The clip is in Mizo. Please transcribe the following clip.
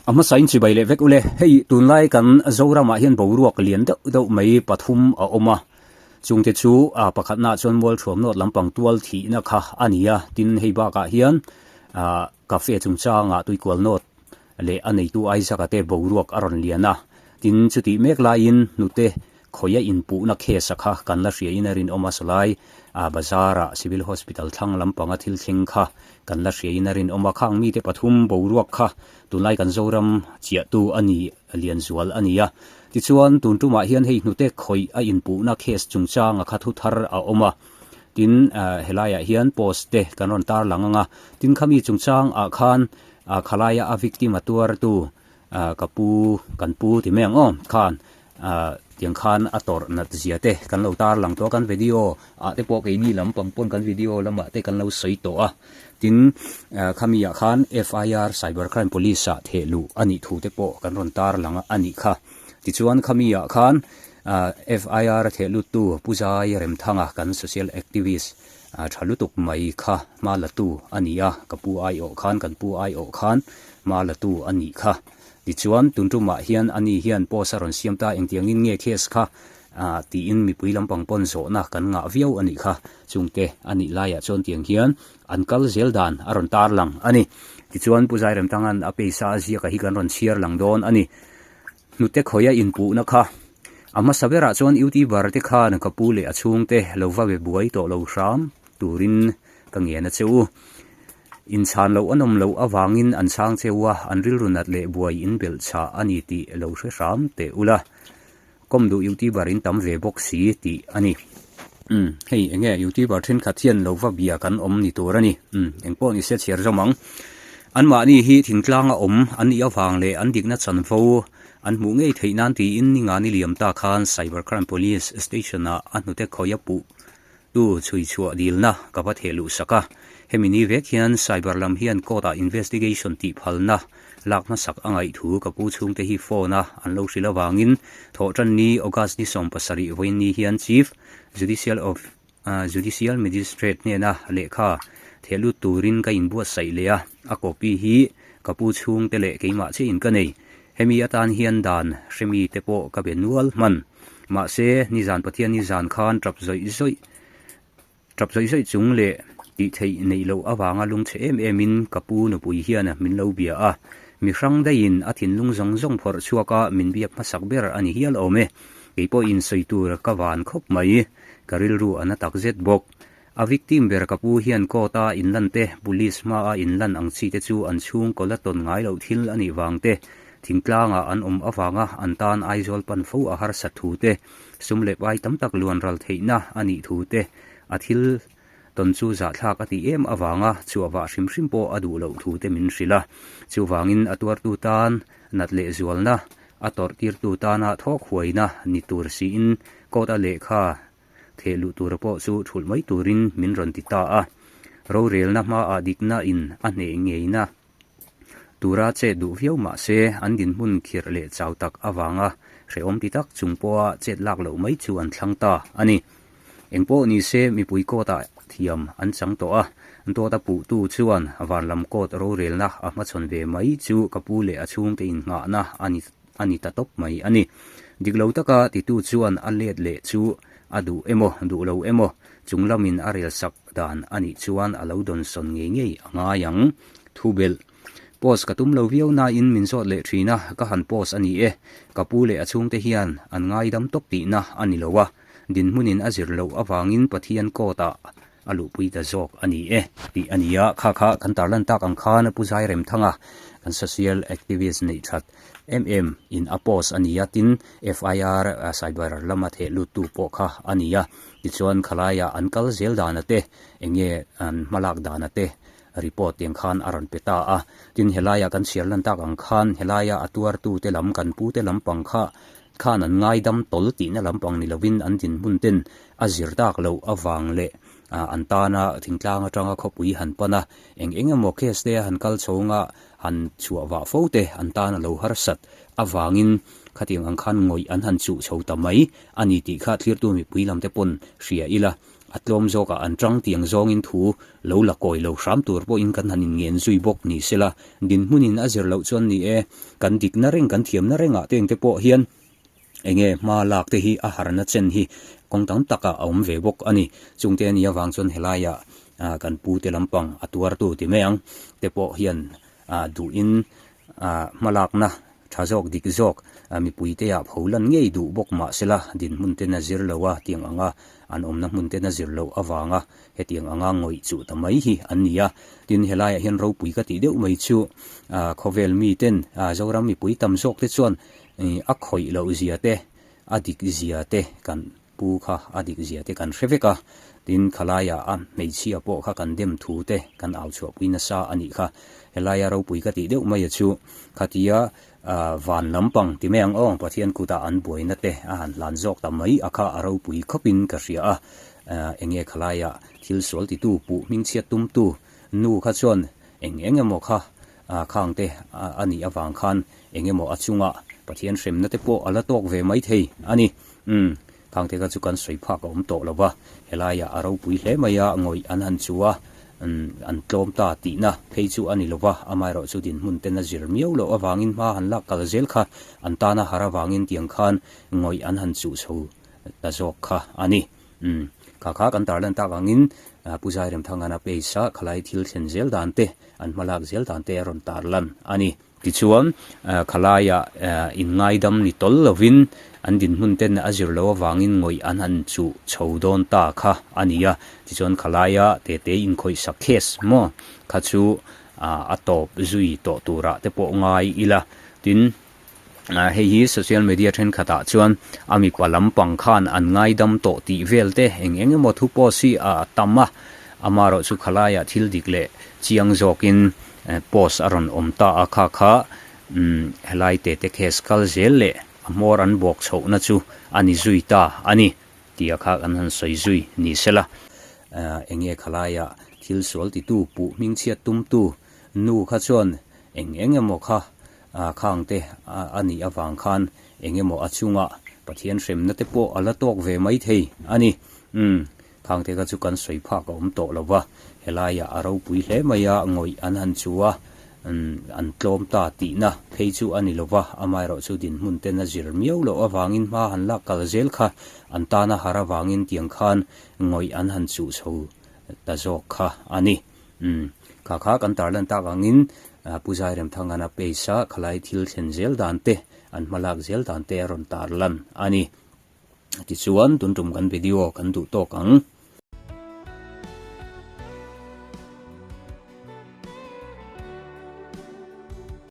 A hmasa in chibai leh vek ule, hei tunlai kan Zoramah hian boruak lian deuh deuh mai pathum a awm a, chungte chu a pakhatnaah chuan Mualthuam North lampang tual thihna kha a ni a, tin hei bakah hian ah cafe chungchangah Tuikual North leh a neitu Isaac-a te boruak a rawn lian a, tin chutih mek laiin hnute Khawia inpuhna case-a kha kan la hria in a rinawm a, sawlai ah bazar-ah Civil Hospital thlang lampanga thil thleng kha kan la hria in a rinawm a, khang mite pathum boruak kha tunlai kan Zoram chiahtu a ni lianzual a ni a. Tichuan, tun tumah hian hei hnute khawih a inpuhna case chungchanga kha thu thar a awm a, tin helaiah hian post te kan rawn tarlang ang a, tin khami chungchang ah khan khalaia a victim a tuartu ka pu kan pu ti mai ang aw khan ah tiang khan a tawrh nat zia te kan lo tar lang tawh a kan video ah te pawh keini lam pang pawn kan video lamah te kan lo sawi tawh a tin ah khami ah khan F_I_R cyber crime police ah theh luh a nih thu te pawh kan rawn tar lang a nih kha tichuan khami ah khan ah F_I_R a theh lut tu Pu Zai Remthanga kan social activist ah tha lutuk mai kha hma la tu a ni a ka pu aiawh khan kan pu aiawh khan hma la tu a nih kha. Tichuan, tun tumah hian ani hian post a rawn siam ta, engtiangin nge case kha tiin mipui lampang pawn zawhna kan ngah viau a nih kha. Chungte a nih laiah chuan tiang hian an kal zel dan a rawn tar lang a ni. Tichuan, Pu Zairemtanga'n a peisa a ziak a hi kan rawn chhiar lang dawn a ni. Hnute khawia inpuhna kha a hmasa berah chuan YouTuber te khan ka pu leh a chhungte lo va be buai tawh lo hram turin ka ngen a che u. Inchhan loh a nawm loh avangin an chhang cheu a, an rilru nat leh buai in belh chhah a ni tih lo hre hram teh ula. Kawm duh YouTuber in tam ve bawk si tih a ni. Umm hei enge YouTuber thenkhat hian lo va bia kan awm ni tur a ni. Umm engpawh ni se chhiar zawm ang. Anmahni hi thingtlanga awm an nih avang leh an dikna chanvo an hmuh ngei theih nan tiin Ningani liam ta khan Cyber Crime Police Station ah a hnute khawia puh Tu chhui chhuah dilna ka va theh luh sak a, hemi ni vek hian cyber lam hian court ah investigation tih phalna lak hmasak a ngaih thu ka pu chhungte hi phone a an lo hrilh avangin thawhtan ni August ni 17 vawiin ni hian Chief Judicial of Judicial Magistrate hnena lehkha theh lut turin ka inbuatsaih leh a, a copy hi ka pu chhungte leh keimah chiahin ka nei. Hemi atan hian dan hremi te pawh ka be nual hman. Mahse, nizan Pathian nizan khan tap zawih zawih tap zawih zawih chung leh tih theih neih loh avanga lungchhe em emin ka pu nupui hian min lo bia a. Mi hrang daihin a thinlung zawng zawng phawrh chhuak a min biak hmasak ber a ni hial awm e. Kei pawhin sawi tur ka van khawp mai. Ka rilru a na tak zet bawk. A victim ber ka pu hian court a inlan te, police hma a inlan ang chi te chu an chhungkaw la tawn ngai loh thil a nih vang te, thingtlang ah an awm avanga an tan Aizawl pan fo a harsat thu te, sum leh pai tam tak luan ral theihna a nih thu te, a thil tawn chu zahthlak a tih em avanga chhuah vah hrim hrim pawh a duh loh thu te min hrilh a. Chuvangin a tuartu tan nat leh zualna, a tawrh tirtu tana thawk huaina ni tur siin court a lehkha Theh luh tura pawh chu thulh mai turin min rawn ti ta a, rorelna hmaah dikna in a hneh ngeina tura chet duh viau mah se an dinhmun khirh leh chau tak avanga hrehawm ti tak chung pawha chet lak loh mai chu an thlang ta a ni. Engpawh ni se mipui court ah thiam an chang tawh a, dawt a puhtu chuan vanlam court rorelna a hmachhawn ve mai chu ka pu leh a chhungte innghahna a ni a ni ta tawp mai a ni. Dik lo taka titu chuan a let leh chu a duh emaw duh lo emaw chung lamin a rel sak dan a nih chuan a lo dawnsawn ngei ngei a ngai ang. Thu belh. Post ka tum lo viau nain min zawt leh thin a, ka han post a ni e. Ka pu leh a chhungte hian an ngaidam tawp tihna a ni lo a, dinhmunin a zir loh avangin Pathian court ah a luhpui ta zawk a ni e tih a ni a, kha kha kan tarlan tak ang khan Pu Zairemthanga kan social activist neih that em em in a post a ni a, tin FIR cyber lama theh lut tu pawh kha a ni a, tichuan khalaiah an kal zel dana te enge an hmalak dana te report tiang khan a rawn pe ta a, tin helaiah kan chhiar lan tak ang khan helaia a tuartu te lam kan pu te lampang kha khan an ngaidam tawl tihna lampang ni lovin an dinhmun ten a zir tak loh avang leh an tana thingtlang atanga khawpui han pan a, eng eng emaw case te han kal chhawng a, han chhuah vah fo te an tan a lo harsat avangin khatiang ang khan ngawih an han chuh chho ta mai a ni tih kha thlirtu mipui lam te pawn hria ila. a tlawm zawkah an tang tiang zawngin thu lo la kawi lo hram tur pawhin kan han inngen zui bawk ni sela, dinhmunin a zir loh chuan ni e, kan dikna reng kan thiamna rengah te engte pawh hian enge hma lak te hi a harna chen hi kawng tam takah a awm ve bawk a ni. Chungte a nih avang chuan helaiah kan pute lampang a tuartu ti mai ang te pawh hian duhin hmalakna tha zawk dik zawk mipuiteah pho lan ngei duh bawk mah sela dinhmun ten a zir lo a, tiang anga an awmna hmun ten a zir loh avanga hetiang anga ngawih chuh ta mai hi an ni a. Tin, helaiah hian ropui ka tih deuh mai chu khawvel miten Zoram mipui tam zawk te chuan a khawih loh zia te, a dik zia te kan Pu kha a dik zia te kan hre vek a, tin khalaiah a hmeichhia pawh kha kan dem thu te kan au chhuahpui nasa a nih kha. Helaia ropui ka tih deuh mai a chu khatia van lampang ti mai ang aw, Pathian kutah an buaina te a han hlan zawk ta mai a kha a ropui khawpin ka hria a, enge khalaiah thil sual titu puh hmingchhiat tumtu nu kha chuan eng eng emaw kha khang te a nih avang khan eng emaw a chungah Pathian hremna te pawh a la tawk ve mai thei a ni. Umm, khangte kha chu kan sawi phak a awm tawh lo va, helaiah a ropui hle mai a, ngawih an han chu a, umm, an tlawm ta tihna phei chu a ni lo va, amaherawh chu dinhmun ten a zir miau loh avangin hma han lak kal zel kha an tana har avangin tiang khan ngawih an han chuh chho ta zawk kha a ni. Umm, kha kha kan tarlan tak angin Pu Zairemthangana page ah khalai thil thlen zel dan te, an hmalak zel dan te a rawn tarlan a ni. Tichuan, khalaiah inngaidam ni tawl lovin an dinhmun ten a zir loh avangin ngawih an han chuh chho dawn ta kha a ni a. Tichuan, khalaia tete inkhawihsak case maw kha chu a tawp zui tawh turah te pawh ngai ila. Tin, hei hi social media thenkhatah chuan a mipa lampang khan an ngaidam tawh tih vel te eng eng emaw thu post hi a tam a. Amaherawhchu chu khalaiah thil dik leh chiang zawkin Post a rawn awm ta a, kha kha helai tete case kal zel leh a hmawr an buak chhohna chu a ni zui ta a ni tia kha kan han sawi zui ni sela. Enge khalaiah thil sual titu puh hmingchhiat tumtu nu kha chuan eng eng emaw kha khang te a nih avang khan eng emaw a chungah Pathian hremna te pawh a la tawk ve mai thei a ni. Umm. Khangte kha chu kan sawi phak a awm tawh lo va, helaiah a ropui hle mai a, ngawih an han chu a, an tlawm ta tihna phei chu a ni lo va, amaherawh chu dinhmun ten a zir miau loh avangin hma han lak kal zel kha an tana har avangin tiang khan ngawih an han chuh chho ta zawk kha a ni. Umm, kha kha kan tarlan tak angin Pu Zairemthangana page-a khalai thil thlen zel dan te, an hmalak zel dan te a rawn tarlan a ni. Tichuan, tun tum kan video kan duh tawk ang.